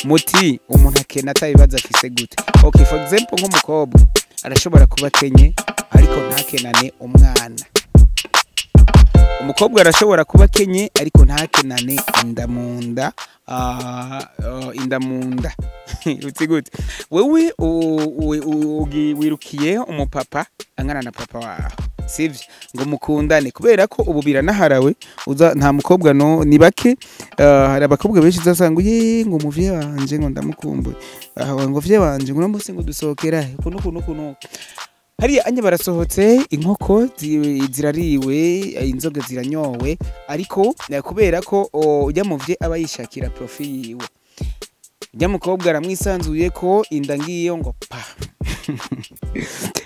Muti umuntu akena atabibazo afise gute? Okay, for example, nk'umukobwa arashobora kuba akenye ariko ntakenane umwana. Umukobwa arashobora kuba akenye ariko ntakenane inda mu nda, inda mu nda. Uti gute? Wewe wirukiye umupapa angana na papa wawe, sivyo? Ngo mukundane, kubera ko ubu biranaharawe, uza nta mukobwa, no ni bake. Hari abakobwa benshi uzasanga ye ngo umuvyeyi wanje ngo ndamukumbuye, ngo vye wanje ngo uno munsi ngo dusohokera he, kuno kuno kuno hariya anye barasohotse, inkoko zirariwe, inzoga ziranyowe, ariko kubera ko ujya muvye aba yishakira profit yiwe, ujya mukobwa aramwisanzuye ko inda ngiyo ngo pa.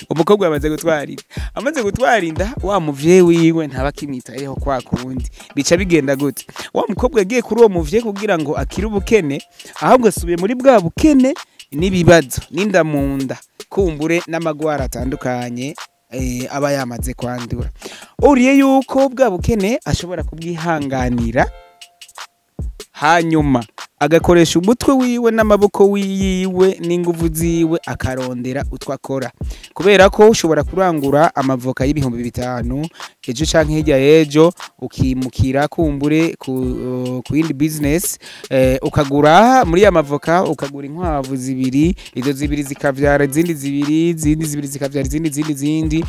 Umukobwa amaze gutwara inda, amaze gutwara inda, wa muvyeyi wiwe ntaba akimwitayeho kwa kundi. Bica bigenda gute? Wa mukobwa yagiye kuri uwo muvyeyi kugira ngo akire ubukene, ahubwo asubiye muri bwa bukene n'ibibazo n'inda mu nda, kumbure n'amagwara atandukanye aba yamaze kwandura. Uriye yuko bwa bukene ashobora kubwihanganira, hanyuma agakoresha umutwe wiwe n'amaboko wiwe n'inguvu ziwe, akarondera utwo akora, kubera ko ushobora kurangura amavoka y'5,000 ejo canke hirya y'ejo ukimukira kumbure ku yindi business, ukagura muri ya mavoka, ukagura inkwavu zibiri, izo zibiri zikavyara izindi zibiri, izindi zibiri zikavyara izindi zindi zindi.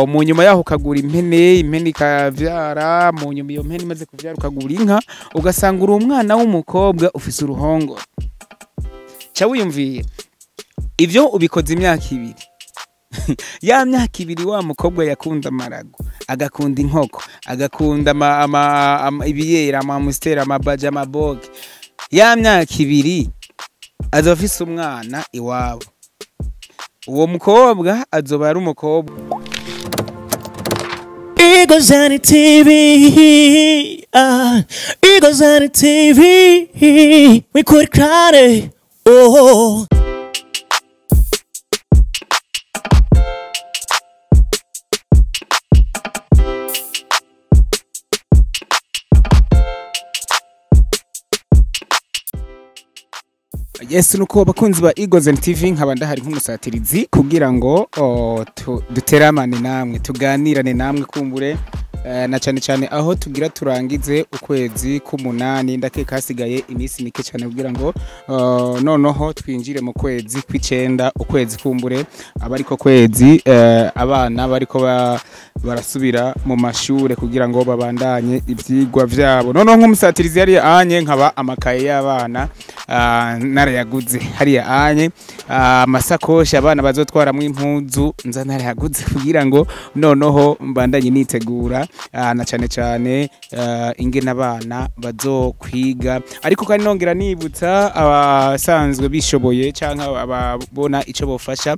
Mu nyuma yaho ukagura impene, impene ikavyara, mu nyuma iyo mpene imaze kuvyara ukagura inka, ugasanga uri umwana w'umukobwa ufise uruhongore. Ca wiyumviye ivyo ubikoze imyaka 2, ya myaka 2 wa mukobwa yakunda amarago, agakunda inkoko, agakunda ibiyera, amamustera, amabaja, amaboge, ya myaka 2 azoba afise umwana iwabo. Uwo mukobwa azoba ari umukobwa. Eagles on the TV, Eagles on the TV, we could cry, oh. Yes, nuko bakunzi ba Eagles and TV, nkaba ndahari nk'umusatirizi kugira ngo duteramane namwe, tuganirane namwe kumbure, na cyane cyane aho tugira turangize ukwezi k'umunani. Ndakeka hasigaye iminsi mike cyane kugira ngo noneho twinjire mu kwezi kw'icenda, ukwezi kumbure abariko kwezi abana bariko barasubira mu mashure kugira ngo babandanye ivyigwa vyabo. Noneho nk'umusatirizi hariya anye nkaba amakaye y'abana narayaguze hariya anye, amasakoshi abana bazotwaramwo impuzu nza narayaguze kugira ngo noneho mbandanye nitegura, na cyane cyane ingene abana bazokwiga. Ariko kandi nongera nibutsa abasanzwe bishoboye canke ababona ico bofasha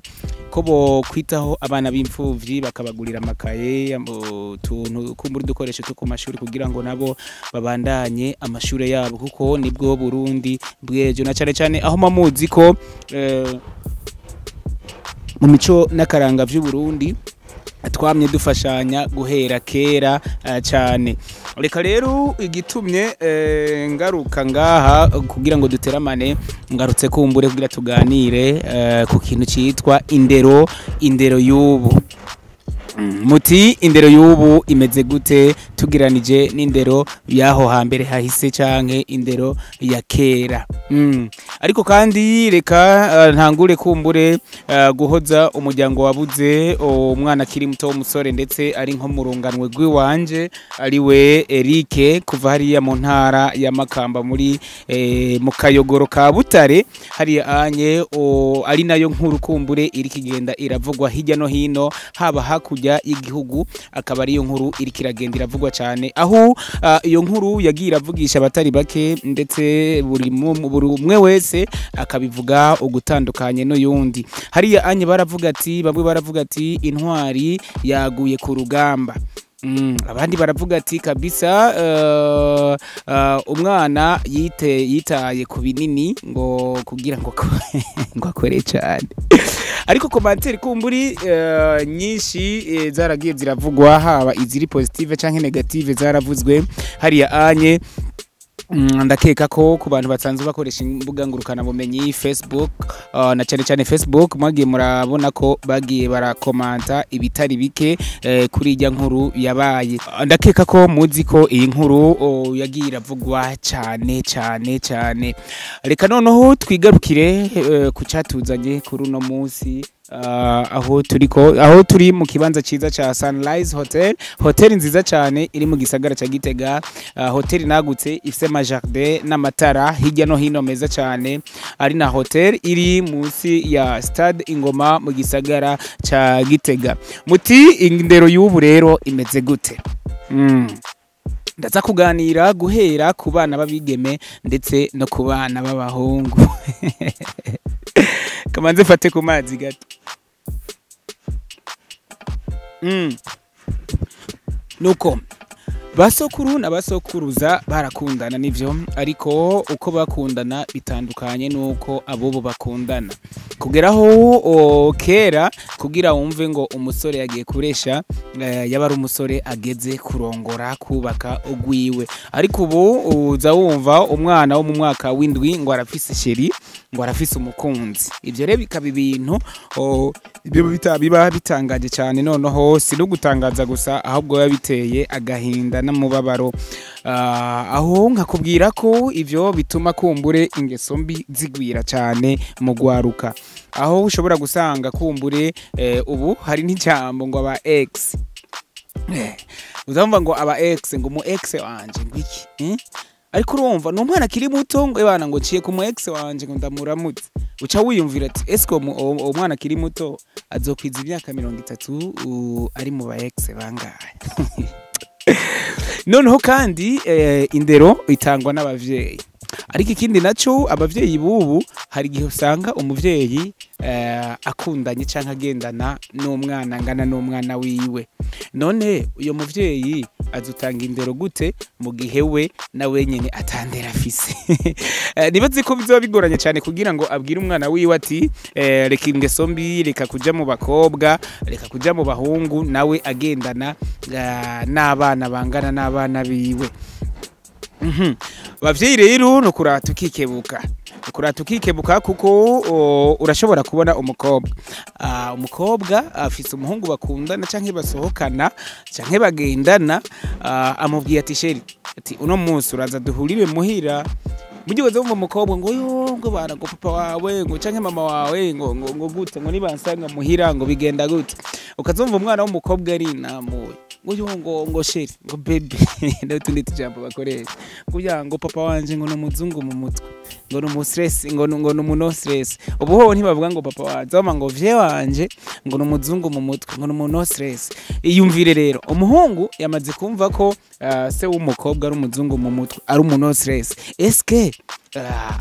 ko bokwitaho abana b'imfuvyi, bakabagurira amakaye, utuntu kumbura udukoresho two ku mashuri kugira ngo nabo babandanye amashure yabo, kuko nibwo Burundi bw'ejo. Na cyane cyane aho mamuzi ko mu mico n'akaranga vy'u Burundi twamye dufashanya guhera kera cyane. Reka rero igitumye ngaruka ngaha kugira ngo duteramane, ngarutse kumbure kugira tuganire ku kintu citwa indero, indero y'ubu. Muti indero y'ubu imeze gute tugiranije n'indero y'aho hambere hahise canke indero ya kera? Ariko kandi reka ntangure kumbure guhoza umuryango wabuze umwana akiri muto w'umusore, ndetse ari nko mu runganwe rw'iwanje, ari we Eric, kuva hariya mu ntara ya Makamba muri mu Kayogoro ka Butare hariya anye, ari nayo nkuru kumbure iri kigenda iravugwa hirya no hino, haba hakurya y'igihugu, akaba ariyo nkuru iri kiragenda iravugwa cyane, aho iyo nkuru yagiye iravugisha abatari bake, ndetse buri umwe wese akabivuga ugutandukanye n'uyundi. Hariya anye baravuga ati, bamwe baravuga ati intwari yaguye ku rugamba. Abandi baravuga ati kabisa umwana yitaye ku binini ngo kugira ngo ngo akore cyane. Ariko commentaire kumburi nyinshi zaragiye ziravugwa, haba iziri positive canke negative zaravuzwe hariya anye. Ndakeka ko ku bantu basanzwe bakoresha imbuga ngurukanabumenyi Facebook, na cyane cyane Facebook, mwagiye murabona ko bagiye barakomanta ibitari bike kuri ijya nkuru yabaye. Ndakeka ko muzi ko iyi nkuru yagiye iravugwa cyane cyane cyane. Reka noneho twigarukire ku cyatuzanye kuri uno munsi, aho turiko, aho turi mu kibanza ciza ca Sunrise Hotel, hotel nziza cyane iri mu gisagara ca Gitega, hotel nagutse ifise ama jardin n'amatara hirya no hino meza cyane, ari na hotel iri munsi ya Stade Ingoma mu gisagara ca Gitega. Muti indero y'ubu rero imeze gute? Ndaza kuganira guhera ku bana b'abigeme ndetse no ku bana b'abahungu. Kamanze fate ku mazi gato. Nuko basokuru na basokuruza barakundana nivyo, ariko uko bakundana bitandukanye nuko abobo bakundana. Kugeraho kera kugira wumve ngo umusore yagiye kuresha, yaba ari umusore ageze kurongora kubaka ugwiwe, ariko ubu uza wumva umwana wo mu mwaka w'indwi ngo arafise chéri, ngo arafise umukunzi. Ivyo rero bikaba ibintu biba bitangaje cyane. Noneho si no gutangaza gusa, ahubwo biba biteye agahinda n'umubabaro. Aho nkakubwira ko ivyo bituma kumbure ingeso mbi zigwira cyane mu gwaruka, aho ushobora gusanga kumbure ubu hari n'ijambo ngo aba ex, uzamva ngo aba ex, ngo umu ex wanje ngo iki, Ariko urumva ni umwana akiri muto ngo ebana ngo nciye ku mu ex wanje ngo ndamuramutse, uca wiyumvira ati eske uwo mwana akiri muto azokwiza imyaka 30 ari mu ba ex bangahe? Noneho kandi indero itangwa n'abavyeyi, ariko ikindi naco abavyeyi bubu hari igihe usanga umuvyeyi akundanye canke agendana n'umwana angana n'umwana wiwe. None uyo muvyeyi azutanga indero gute mu gihe we na wenyene atandera afise? Nibaze ko bizoba bigoranye cyane kugira ngo abwire umwana wiwe ati reka ingeso mbi, reka kuja mu bakobwa, reka kuja mu bahungu, nawe agendana n'abana bangana n'abana biwe. Bavyeyi rero no kurata ukikebuka, kurata ukikebuka, kuko urashobora kubona umukobwa, umukobwa afise umuhungu bakundana canke basohokana canke bagendana, amubwiye ati chéri, ati uno munsi uraza duhurire muhira. Mugihe wumva umukobwa ngo yo ngo bana ngo papa wawe ngo canke mama wawe ngo ngo ngo gute, ngo nibansanga muhira ngo bigenda gute, ukazumva umwana w'umukobwa ari namuye ngo yo ngo ngo chéri, ngo bébé, n'utundi tujambo bakoresha, kugira ngo papa wanje ngo n'umuzungu mu mutwe, ngo ni stress, ngo ni no stress. Ubu ho ntibavuga ngo papa wanje, bama ngo vieux wanje ngo n'umuzungu mu mutwe, ngo ni no stress. Iyumvire rero umuhungu yamaze kumva ko se w'umukobwa ari umuzungu mu mutwe, ari umu no stress. Eske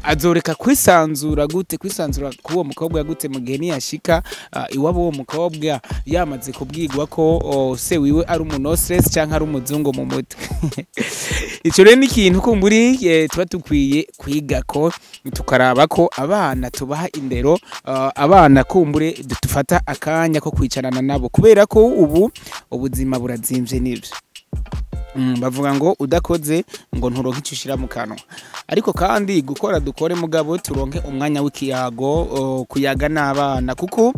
azoreka kwisanzura gute, kwisanzura k'uwo mukobwa gute, mu gihe niyashika iwabo uwo mukobwa yamaze kubwirwa ko se wiwe ari umu no stress canke ari umuzungu mu mutwe? Ico rero ni ikintu kumburi tuba dukwiye kwiga ko tukaraba ko abana tubaha indero, abana kumbure dufata akanya ko kwicarana nabo, kubera ko ubu ubuzima burazimvye nivyo. Bavuga ngo udakoze ngo nturonke icyo ushira mu kanwa, ariko kandi gukora dukore, mugabo turonke umwanya w'ikiyago, kuyaga n'abana, kuko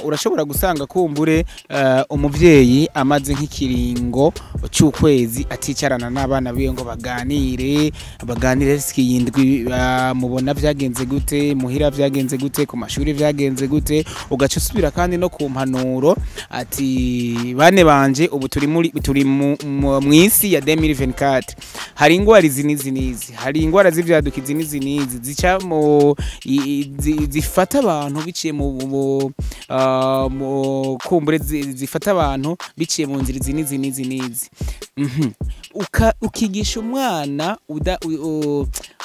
urashobora gusanga kumbure umuvyeyi amaze nk'ikiringo c'ukwezi aticarana n'abana biwe ngo baganire, baganire siki yindwi, mubona vyagenze gute muhira, vyagenze gute ku mashuri, vyagenze gute. Ugaca usubira kandi no ku mpanuro ati bane banje, ubu turi muri turi mu mw'isi ya 2024, hari ingwara izi n'izi n'izi, hari ingwara z'ivyaduka izi n'izi n'izi zica mu zifata abantu biciye mu kumbure, zifata abantu biciye mu nzira izi n'izi n'izi n'izi. Ukigisha umwana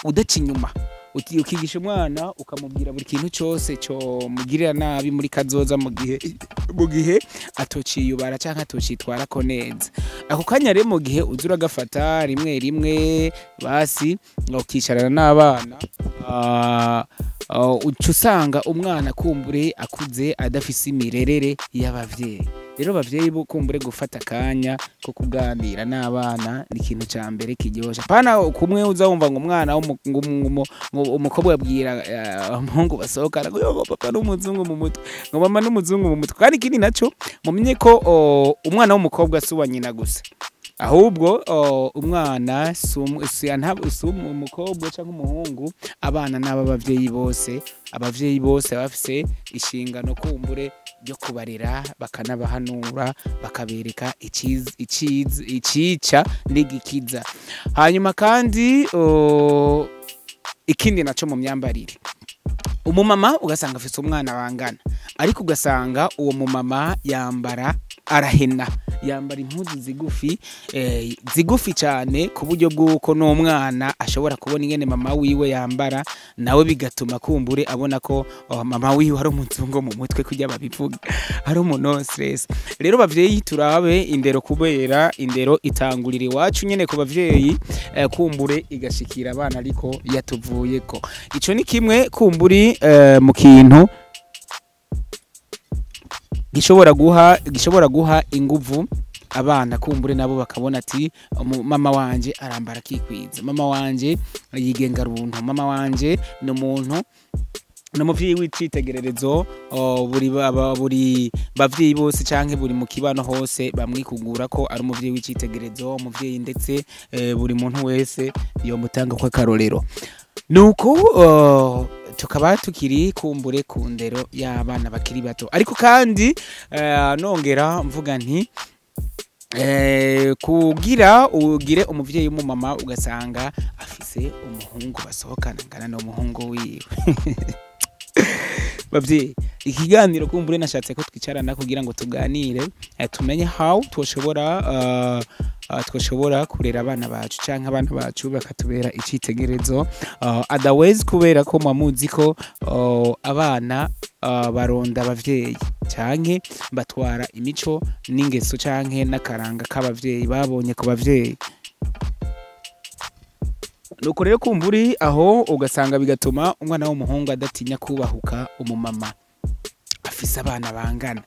udaca inyuma, ukigisha umwana ukamubwira buri kintu cyose cyo mugirira nabi muri kazoza mu gihe atociyubara canke atocitwarako neza. Ako kanya rero mu gihe uza uragafata rimwe rimwe basi ukicarana n'abana, uca usanga umwana kumbure akuze adafise imirerere y'abavyeyi. Rero bavyeyi bo kumbure gufata akanya ko kuganira n'abana ni ikintu ca mbere kiryoshe. Pana kumwe uza wumva ngo umwana umukobwa abwira umuhungu basohokana ngo: "Yo, papa n'umuzungu mu mutwe," ngo mama n'umuzungu mu mutwe. Kandi ikindi naco, mumenye ko umwana w'umukobwa si uwa nyina gusa, ahubwo umwana si umukobwa cyangwa umuhungu, abana n'aba abavyeyi bose. Abavyeyi bose baba bafise inshingano kumbure ryo kubarera, bakanabahanura, bakabereka icica n'igikiza. Hanyuma kandi ikindi naco, mu myambarire, umumama ugasanga afise umwana bangana, ariko ugasanga uwo mumama yambara arahena, yambara impuzu zigufi, zigufi cyane, ku buryo bw'uko n'umwana ashobora kubona ingene mama wiwe yambara, nawe bigatuma kumbure abona ko mama wiwe ari umuzungu mu mutwe, kujya babivuga, ari umu stress. Rero bavyeyi, turabe indero, kubera indero itangurira iwacu nyene ku bavyeyi, kumbure igashikira abana ariko yatuvuyeko. Ico ni kimwe kumburi mu kintu gishobora guha inguvu abana, kumbure nabo bakabona ati: "Mama wanje arambara akikwiza, mama wanje yigenga runtu, mama wanje ni umuntu, ni umuvyeyi w'icitegererezo." Buri bavyeyi bose canke buri mu kibano hose bamwikugura ko ari umuvyeyi w'icitegererezo, umuvyeyi ndetse buri muntu wese yomutanga ko akarorero. Nuko tukaba tukiri kumbure ku ndero y'abana bakiri bato, ariko kandi nongera mvuga nti kugira ugire umuvyeyi w'umumama ugasanga afise umuhungu basohokana ngana n'umuhungu wiwe. Bavyeyi, ikiganiro kumbure nashatse ko twicarana kugira ngo tuganire, tumenye how twoshobora kurera abana bacu canke abana bacu bakatubera icitegerezo, otherwise kubera ko muzi ko abana baronda abavyeyi canke batwara imico n'ingeso canke n'akaranga k'abavyeyi babonye ku bavyeyi. Nuko rero kumburi aho ugasanga bigatuma umwana w'umuhungu adatinya kubahuka umumama afise abana bangana.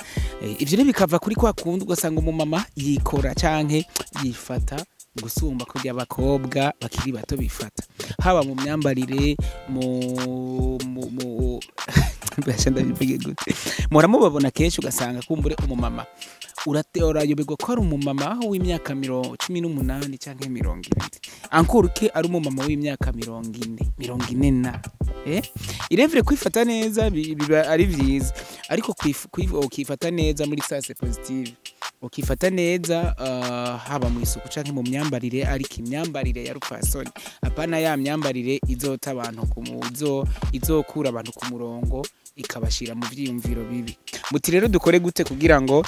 Ivyo rero bikava kuri kwa kundi ugasanga umumama yikora canke yifata gusumba kurya abakobwa bakiri bato bifata, haba mu myambarire, mu mbese ndabivuge gute, muhora mubabona kenshi, ugasanga kumbure umumama urayoberwa ko ari umumama w'imyaka 18 canke 20, encore que ari umumama w'imyaka 40, 40 na irevure. Kwifata neza biba ari vyiza, ariko ukifata neza muri sens positive, ukifata neza haba mu isuku canke mu myambarire, ariko imyambarire ya rupfasoni, apana ya myambarire izota abantu ku muzo, izokura abantu ku murongo, ikabashira mu vyiyumviro bibi. Muti rero dukore gute kugira ngo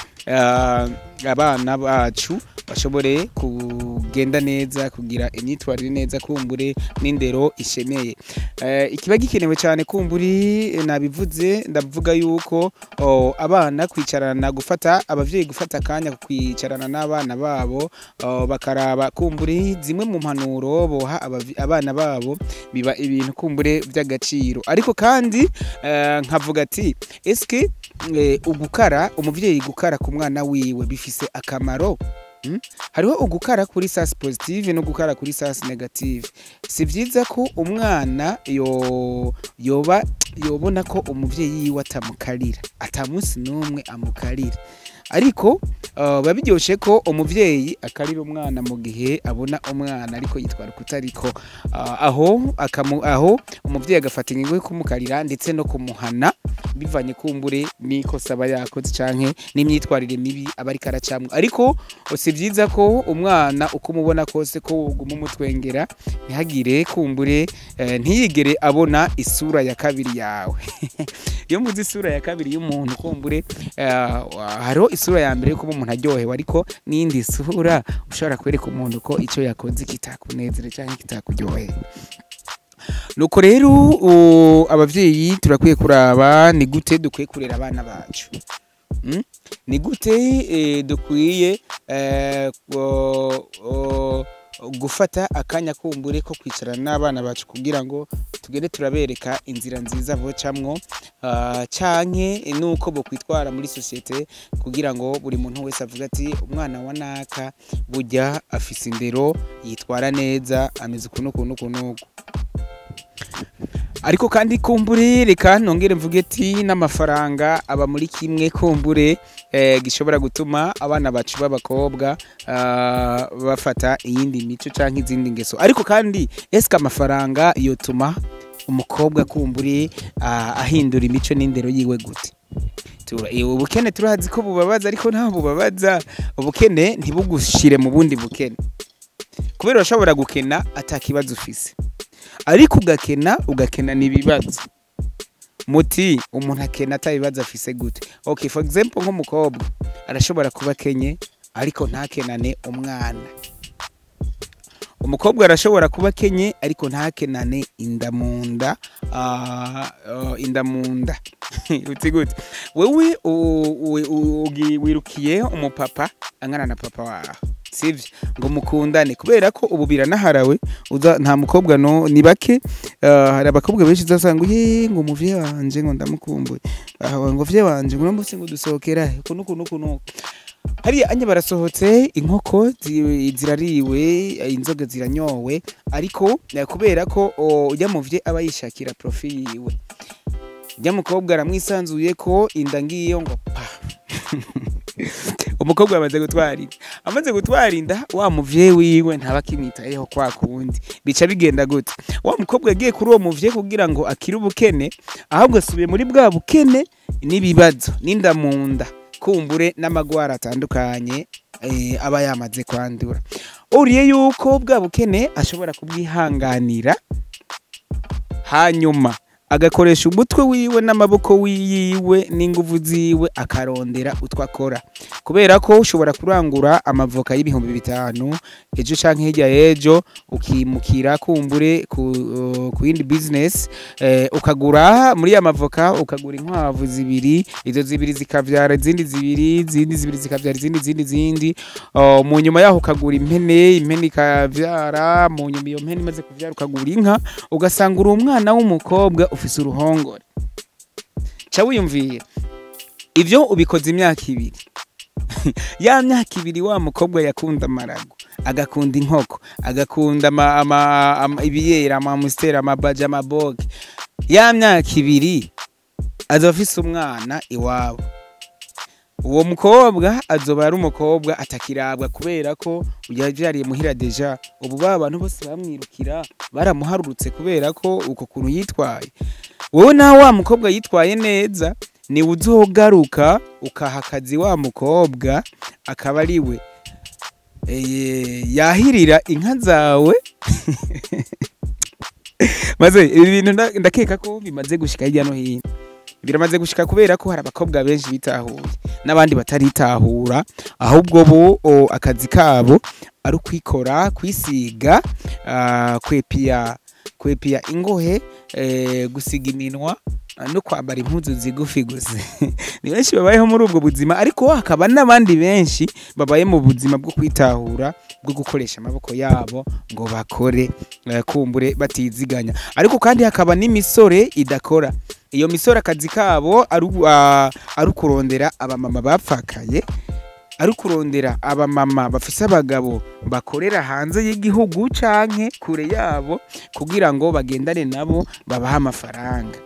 abana bacu bashobore kugenda neza, kugira imyitwarire neza, kumbure n'indero ishemeye? Ikiba gikenewe cyane kumburi, nabivuze, ndavuga yuko abana kwicarana, gufata abavyeyi gufata akanya kwicarana n'abana babo, bakaraba kumburi zimwe mu mpanuro boha abana babo, biba ibintu kumbure by'agaciro. Ariko kandi nkavuga ati: eske ugukara, umuvyeyi gukara ku mwana wiwe bifise akamaro? Hariho ugukara kuri sens positive no gukara kuri sens negative. Si vyiza ko umwana yo yoba yobona ko umuvyeyi yiwe atamukarira, ata munsi n'umwe amukarira, ariko biba biryoshe ko umuvyeyi akarira umwana mu gihe abona umwana ariko yitwara kutariko, aho umuvyeyi agafata ingingo yo kumukarira ndetse no kumuhana, bivanye kumbure n'ikosa aba yakoze canke n'imyitwarire mibi aba ariko aracamwo. Ariko si vyiza ko umwana uko umubona kose ko woguma umutwengera, ntihagire kumbure ntiyigere abona isura ya kabiri yawe. Iyo mvuze isura ya kabiri y'umuntu, kumbure hariho isura ya mbere yo kuba umuntu aryohewe, ariko n'iyindi sura ushobora kwereka umuntu ko ico yakoze kitakunezere canke kitakuryoheye. Nuko rero abavyeyi turakwiye kuraba ni gute dukwiye kurera abana bacu. Ni gute dukwiye Gufata akanya kumbure ko kwicarana n'abana bacu kugira ngo tugende turabereka inzira nziza bocamwo, canke nuko bokwitwara muri société, kugira ngo buri muntu wese avuge ati: "Umwana wa naka burya afise indero, yitwara neza, ameze uku n'uku n'uku n'uku." Ariko kandi kumbure, reka nongere mvuge ati n'amafaranga aba muri kimwe kumbure gishobora gutuma abana bacu b'abakobwa bafata iyindi mico canke izindi ngeso. Ariko kandi eske amafaranga yotuma umukobwa kumbure ahindura imico n'indero yiwe gute? Ubukene turazi ko bubabaza, ariko ntaho bubabaza, ubukene ntibugushire mu bundi bukene, kubera urashobora gukena atakibazo ufise, ariko ugakena, ugakena n'ibibazo. Muti umuntu akena atabibazo afise gute? Okay, for example, nk'umukobwa arashobora kuba akenye ariko ntakenane umwana. Umukobwa arashobora kuba akenye ariko ntakenane inda mu nda. Inda mu nda uti gute? Wewe wirukiye umupapa angana na papa wawe, sivyo, ngo mukundane, kubera ko ubu biranaharawe, uza nta mukobwa, no ni bake. Hari abakobwa benshi uzasanga ye ngo umuvyeyi wanje ngo ndamukumbuye, aha ngo vye wanje ngo uno ngo dusohokera uku nuku nuku nuku. Hariya anye barasohotse, inkoko zirariwe, inzoga ziranyowe, ariko kubera ko ujya muvye aba yishakira profit yiwe, ujya mukobwa aramwisanzuye ko inda ngiyo ngo pa. Umukobwa amaze gutwara inda, amaze gutwara inda, wa muvyeyi wiwe ntaba akimwitayeho kwa kundi. Bica bigenda gute? Wa mukobwa yagiye kuri uwo muvyeyi kugira ngo akire ubukene, ahubwo asubiye muri bwa bukene n'ibibazo n'inda mu nda, kumbure n'amagwara atandukanye aba yamaze kwandura. Uriye yuko bwa bukene ashobora kubwihanganira, hanyuma agakoresha umutwe wiwe n'amaboko yiwe n'inguvu ziwe, akarondera utwo akora, kubera ko ushobora kurangura amavoka y'5,000 ejo canke hirya y'ejo, ukimukira kumbure ku yindi business, ukagura muri ya mavoka, ukagura inkwavu zibiri, izo zibiri zikavyara izindi zibiri, izindi zibiri zikavyara izindi zindi zindi. Mu nyuma yaho ukagura impene, impene ikavyara, mu nyuma iyo mpene imaze kuvyara ukagura inka, ugasanga uri umwana w'umukobwa ufise uruhongore. Ca wiyumvira ivyo ubikoze imyaka 2. Ya myaka 2, wa mukobwa yakunda amarago, agakunda inkoko, agakunda ibiyera, amamusiteri, amabaja, amaboge, ya myaka 2 azoba afise umwana iwabo. Uwo mukobwa azoba ari umukobwa atakirabwa, kubera ko yavyariye muhira déjà. Ubu ba bantu bose bamwirukira baramuharurutse kubera ko uko kuntu yitwaye. Wowe nawe, wa mukobwa yitwaye neza, ni uzogaruka ukaha akazi wa mukobwa, akaba ari we yahirira inka zawe. Maze ibi bintu ndakeka ko bimaze gushika hirya no hino, biramaze gushika, kubera ko hari abakobwa benshi bitahuye n'abandi bataritahura, ahubwo bo akazi kabo ari ukwikora, kwisiga, kwepiya ingohe, gusiga iminwa, no kwambara impuzu zigufi gusa. Ni benshi babayeho muri ubwo buzima, ariko hakaba n'abandi benshi babaye mu buzima bwo kwitahura, bwo gukoresha amaboko yabo ngo bakore, kumbure batiziganya. Ariko kandi hakaba n'imisore idakora. Iyo misore akazi kabo ari ukurondera abamama bapfakaye, ari ukurondera abamama bafise abagabo bakorera hanze y'igihugu canke kure yabo, kugira ngo bagendane nabo babahe amafaranga.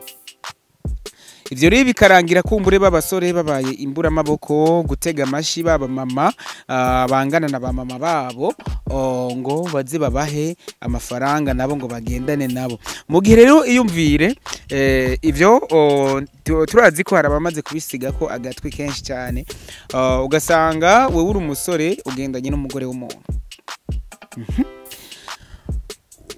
Ivyo rero bikarangira kumbure b'abasore babaye imburamaboko, gutega amashi baba mama bangana na ba mama babo, ngo baze babahe amafaranga nabo ngo bagendane nabo. Mu gihe rero iyumvire ivyo, turazi ko hari abamaze kubisiga ko agatwi kenshi cyane. Ugasanga wewe uri umusore ugendanye n'umugore w'umuntu.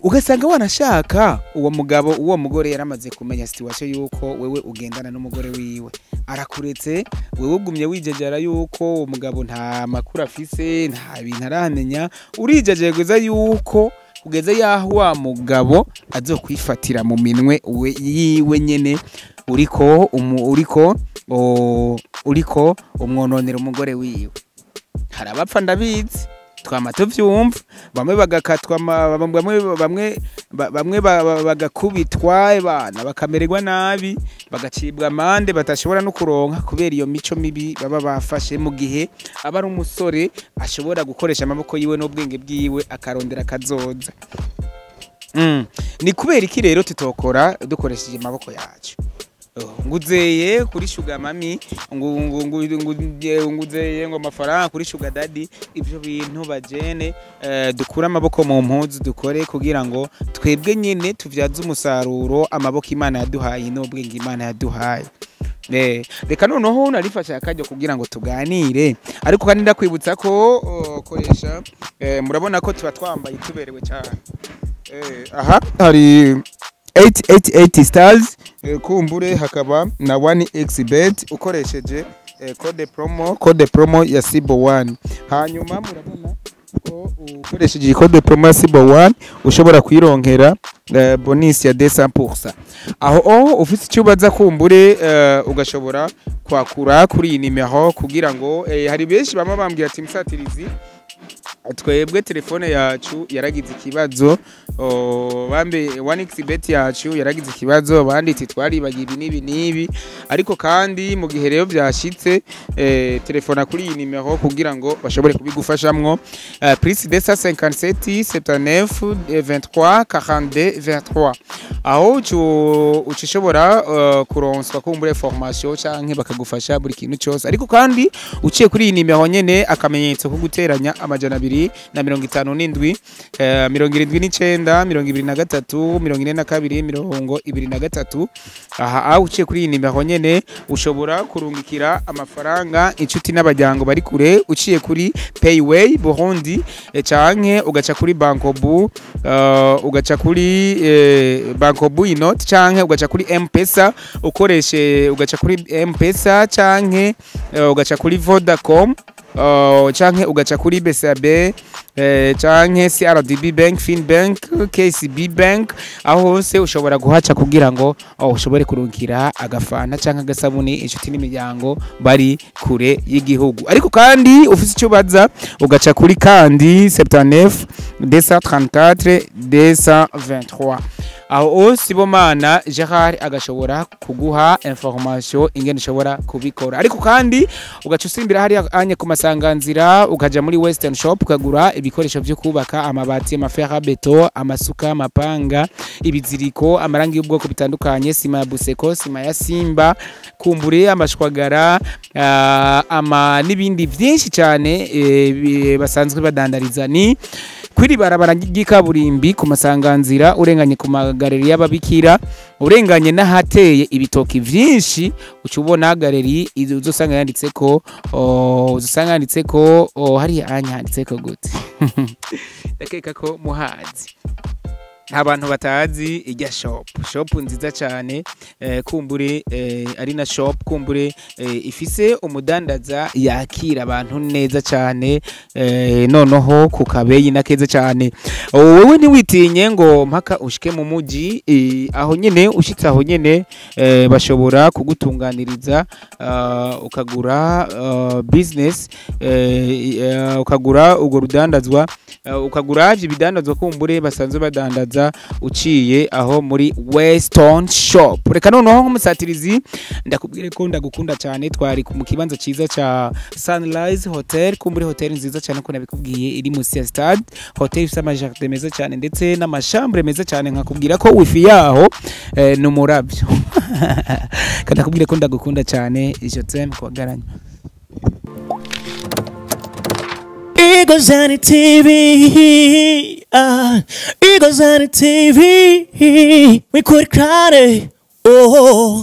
Ugasanga wanashaka uwo mugabo, uwo mugore yaramaze kumenya situation yuko wewe ugendana n'umugore wiwe, arakuretse. Wewe ugumye wijejera yuko uwo mugabo nta makuru afise, nta bintu aramenya. Urijejegeza yuko kugeza yaho wa mugabo azokwifatira mu minwe we yiwe nyene uriko uriko umwononera umugore wiwe. Hari abapfa, ndabizi. Twama tuvyumva bamwe bagakatwa, bamwe bagakubitwa, bana bakamererwa nabi, bagacibwa amande batashobora no kuronka kubera iyo mico mibi baba bafashe, mu gihe aba ari umusore ashobora gukoresha amaboko yiwe n'ubwenge bwiwe akarondera akazoza. Ni kubera iki rero tutokora dukoresheje amaboko yacu? Oh, nguzeye kuri sugar mummy, nguzeye ngo amafaranga kuri sugar daddy. Ivyo bintu bajene, dukure amaboko mu mpuzu, dukore kugira ngo twebwe nyene tuvyaze umusaruro amaboko Imana yaduhaye n'ubwenge Imana yaduhaye. Reka noneho narifashe akaryo kugira ngo tuganire, ariko kandi ndakwibutsa ko koresha, murabona ko tuba twambaye tuberewe cyane. Aha hari 888 stars, kumbure hakaba na 1x bet ukoresheje code promo ya Sibo 1. Hanyuma murabona ko ukoresheje iyi code promo ya Sibo 1 ushobora kwironkera bonus ya 200%. Aho ufite icyo ubaza, kumbure ugashobora kwakura kuri iyi nimero kugira ngo hari benshi bama bambwira ati: "Musatirizi, twebwe telefone yacu yaragize ikibazo, bambe 1xbet yacu yaragize ikibazo, banditse twaribagiye ibi n'ibi n'ibi." Ariko kandi mu gihe rero byashitse, telefona kuri iyi nimero kugira ngo bashobore kubigufashamwo: plus 257 79 23 42 23. Aho uca ushobora kuronswa kumbure formation canke bakagufasha buri kintu cyose. Ariko kandi uciye kuri iyi nimero nyene, akamenyetso ko guteranya, 257 79 23 42 23. Aha aho uciye kuri iyi nimero nyene ushobora kurungikira amafaranga inshuti n'abajyango bari kure uciye kuri Payway Burundi, canke ugaca kuri Bancobu, ugaca kuri Bancobu inoti, canke ugaca kuri M-Pesa ukoreshe, ugaca kuri M-Pesa canke ugaca kuri Vodacom, canke ugaca kuri BCAB, canke CRDB Bank, Finbank, KCB Bank. Aho hose ushobora guhaca kugira ngo ushobore kurungikira agafana canke agasabuni inshuti n'imiryango bari kure y'igihugu. Ariko kandi ufise icyo ubaza, ugaca kuri kandi 79 234 223. Aho Sibomana Gerard agashobora kuguha information ingene ushobora kubikora. Ariko kandi ugaca usimbira hariya anye ku masanganzira, ukaja muri Western Shop, ukagura ibikoresho byo kubaka: amabati, amafer à béton, amasuka, amapanga, ibiziriko, amarangi y'ubwoko butandukanye, sima ya Buseko, sima ya Simba, kumbure amashwagara, ama n'ibindi byinshi cyane basanzwe badandariza. Ni kwiri barabara ry'ikaburimbi ku masanganzira, urenganye ku magaleri y'ababikira, urenganye n'ahateye ibitoki vyinshi, uca ubona galeri uzosanga yanditseko hariya anya handitseko gute? Ndakeka ko muhazi, nta bantu batazi ijya shop nziza cyane, kumbure ari na shop kumbure ifise umudandaza yakira abantu neza cyane, noneho ku kabeyi na keza cyane. Wowe ntiwitinye ngo mpaka ushike mu muji, aho nyene ushitse, aho nyene bashobora kugutunganiriza, ukagura business, ukagura urwo rudandazwa, ukagura ivyo bidandazwa kumbure basanzwe badandaza uciye aho muri Weston Shop. Reka noneho nk'umusatirizi ndakubwire ko ndagukunda cyane. Twari mu kibanza cyiza ca Sunrise Hotel, kumbure hotel nziza cyane ko nabikubwiye iri musi ya stade, hotel ifite amajardin meza cyane ndetse n'amachambre meza cyane, nkakubwira ko wifi yaho ni umuravyo. Kandi ndakubwire ko ndagukunda cyane. Je t'aime kubagaranya. Eagles on the TV, Eagles on the TV, we could cry, oh.